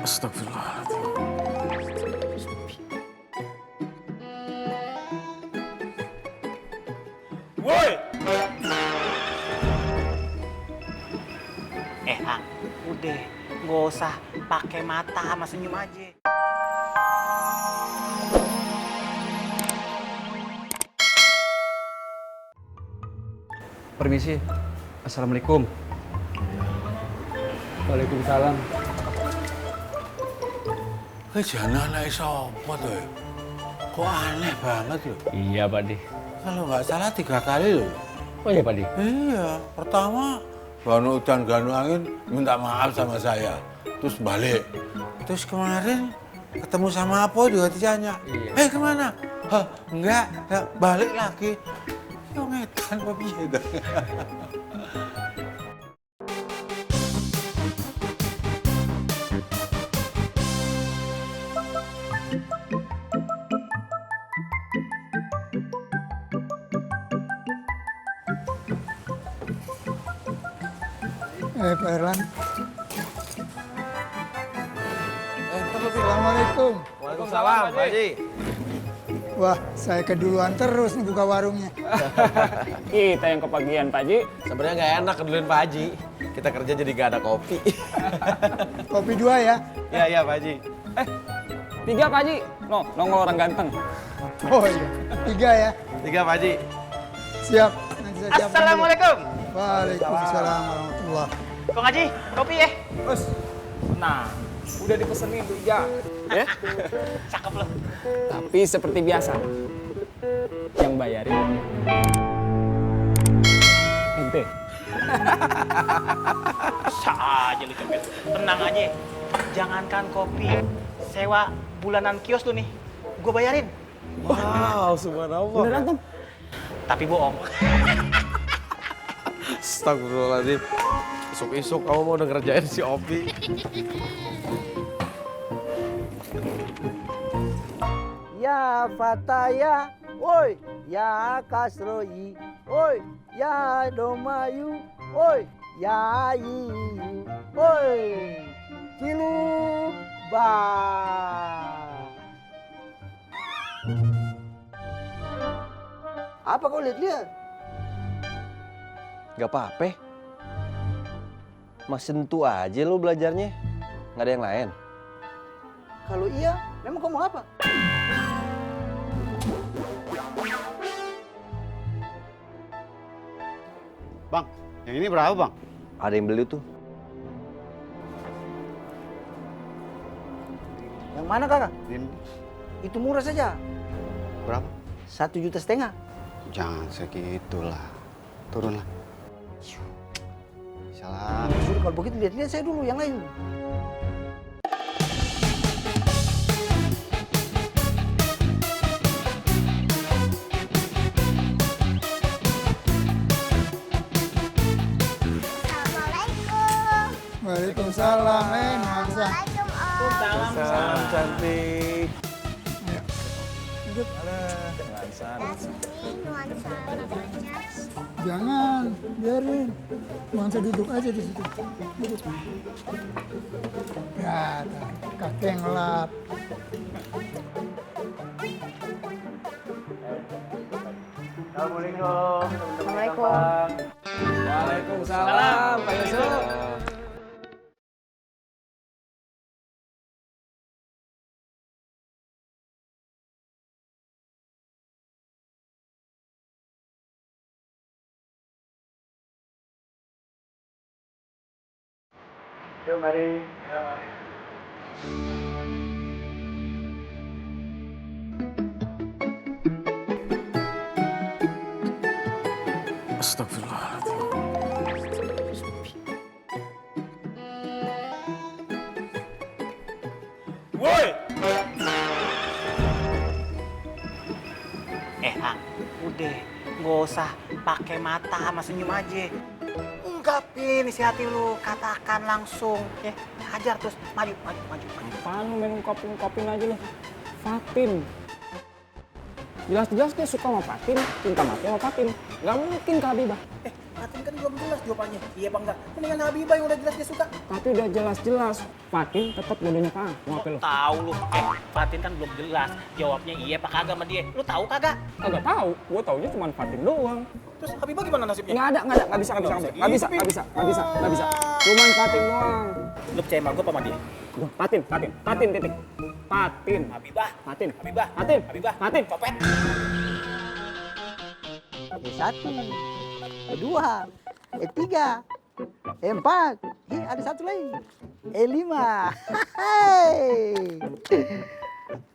Astagfirullahaladzim. Woi! Hang, udah, nggak usah pakai mata sama senyum aja. Permisi. Assalamualaikum. Waalaikumsalam. Jangan anak sapa tuh ya? Kok aneh banget loh. Iya, Pak De. Kalau nggak salah 3 kali loh. Oh iya, Pak De. Iya, pertama Ganu udan Ganu angin minta maaf sama saya, terus balik. Terus kemarin ketemu sama Apo juga ditanya, Iya. Kemana? Hah, enggak, balik lagi. Yo ngedan apa piye dah. Pak Erlan. Assalamualaikum. Waalaikumsalam, Pak Haji. Wah, saya keduluan terus nih buka warungnya. Kita yang kepagian, Pak Haji. Sebenarnya nggak enak keduluin Pak Haji. Kita kerja jadi nggak ada kopi. Kopi 2 ya. Iya, Pak Haji. 3, Pak Haji. Nongol orang ganteng. Oh iya, 3 ya. 3, Pak Haji. Siap. Nanti saya siapkan dulu. Assalamualaikum. Waalaikumsalam warahmatullahi. Kong Haji, kopi ya? Bos. Nah, udah dipesenin 3. Ya? Cakep loh. Tapi seperti biasa. Yang bayarin ente. Bisa aja lu Copet. Tenang aja. Jangankan kopi, sewa bulanan kios tuh nih. Gue bayarin. Wow, subhanallah. Beneran, Tom? Tapi bohong. Astagfirullahaladzim. Isuk-isuk kamu mau udah ngerjain si Opi. Ya Fataya, oi, ya Kasroi, oi, ya Domayu, oi, ya Yiyu, oi, Ciluba. Apa kau lihat-lihat? Gak apa-apa. Mas sentuh aja lo belajarnya. Nggak ada yang lain. Kalau iya, memang kau mau apa? Bang, yang ini berapa bang? Ada yang beli tuh. Yang mana kakak? Ini Itu murah saja, berapa? 1,5 juta. Jangan segitulah. Turunlah. Salah. Suruh kalau begitu lihat-lihat saya dulu yang lain. Waalaikumsalam, Nuansa. Salam cantik. Duduk. Nuansa. Jangan, biarin. Nuansa duduk aja di situ. Duduk. Ya, kakek ngelap. Waalaikumsalam, Pak Yusuf. Yuk, mari. Astagfirullahaladzim. Woi! Hang, udah, nggak usah pakai mata sama senyum aja. Ungkapin isi hati lu, katakan langsung, ya. Hajar terus, maju. Apaan lu main ungkapin aja lu? Fatin. Jelas-jelas dia suka sama Fatin, cinta mati sama Fatin. Gak mungkin Kak Habibah. Fatin kan belum jelas jawabannya. Iya apa enggak? Mendingan Habibah yang udah jelas dia suka. Tapi udah jelas-jelas, Fatin tetap jodohnya Kang. Mau apa lu? Tahu lu. Fatin kan belum jelas. Jawabnya iya apa kagak sama dia. Lu tahu kagak? Kagak tahu, gua taunya cuma Fatin doang. Terus Habibah gimana nasibnya? Nggak bisa. Cuman Fatin doang. Lu percaya sama gue apa sama dia? Udah, Fatin, titik. Fatin. Habibah. Fatin. Habibah. Copet. Satu, kedua, tiga, empat. Ada satu lagi. Lima. Hai.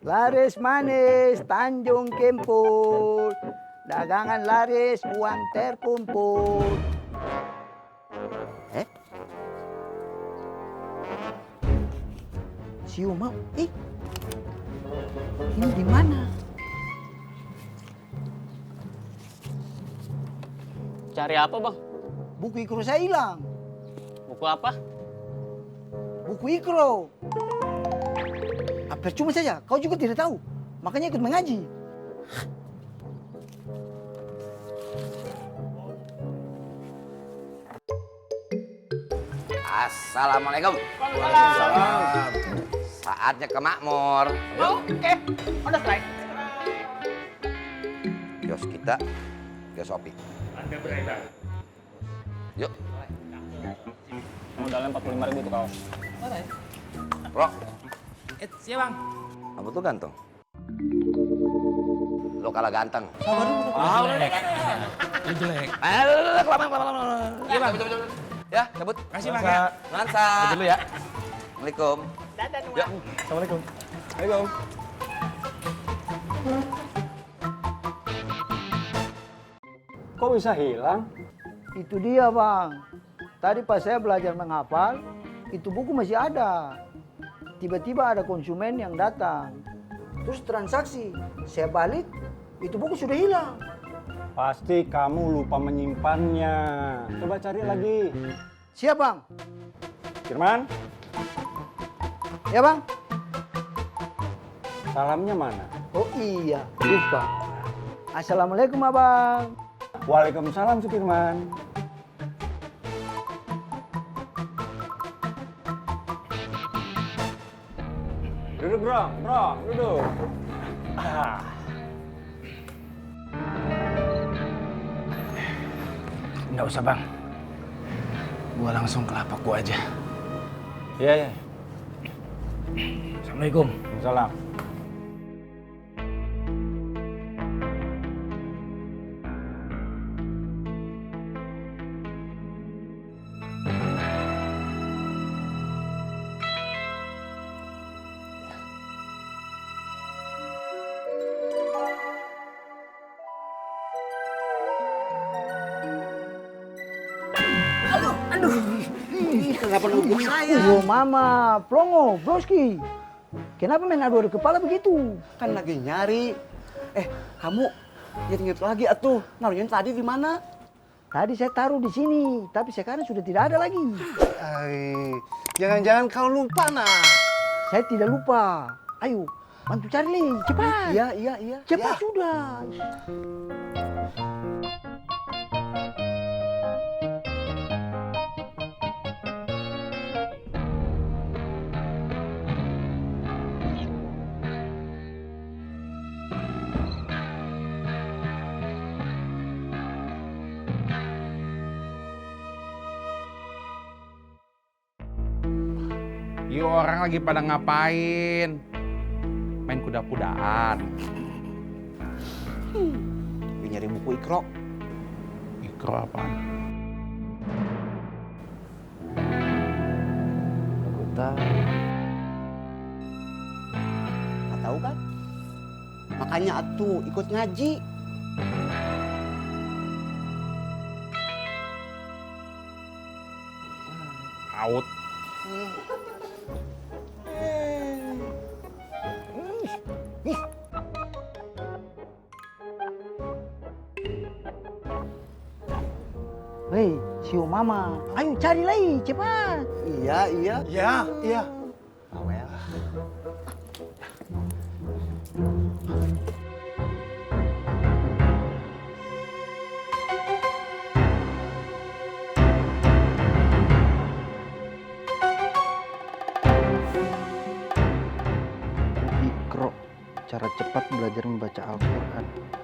Laris manis Tanjung Kempul. Dagangan laris, uang terkumpul. Si Umam, ini di mana? Cari apa, Bang? Buku Ikro saya hilang. Buku apa? Buku Ikro. Percuma saja, kau juga tidak tahu. Makanya ikut mengaji. Assalamualaikum. Waalaikumsalam. Saatnya ke makmur. Oke, on the strike. Kios kita, kios Sopi. Yuk. Modalnya 45.000 tuh kaos. Bro, Siap, Bang. kamu tuh ganteng. Lo kalah ganteng. Lu jelek. Kelamaan. Iya, Bang. Ya, cabut. Kasih, Bang. Ya. Lansa. Dulu ya. Assalamualaikum. Ya. Assalamualaikum. Ayo. Kok bisa hilang? Itu dia bang. Tadi pas saya belajar menghafal, itu buku masih ada. Tiba-tiba ada konsumen yang datang. Terus transaksi, saya balik, itu buku sudah hilang. Pasti kamu lupa menyimpannya. Coba cari lagi. Siap bang? Firman, Ya bang? salamnya mana? Oh iya, lupa. Assalamualaikum abang. Waalaikumsalam, Supirman. Duduk, bro, duduk. Nggak usah, Bang. Gua langsung ke lapak gua aja. Iya. Assalamualaikum. Salam. Kenapa nunggu saya? Oh mama, plongo, broski. Kenapa main adu-adu kepala begitu? Kan lagi nyari. Kamu ingat lagi atuh. Naruhnya tadi di mana? Tadi saya taruh di sini, tapi sekarang sudah tidak ada lagi. Jangan-jangan kau lupa nah. Saya tidak lupa. Ayo, bantu cari Li, cepat. Iya. Cepat sudah. Yuk orang lagi pada ngapain? Main kuda-kudaan. Nyari buku Ikro. Ikro apaan? Nggak tahu kan? Makanya atuh ikut ngaji. Out. Hei, siu mama. Ayo cari lagi, cepat. Iya. cara cepat belajar membaca Al-Quran.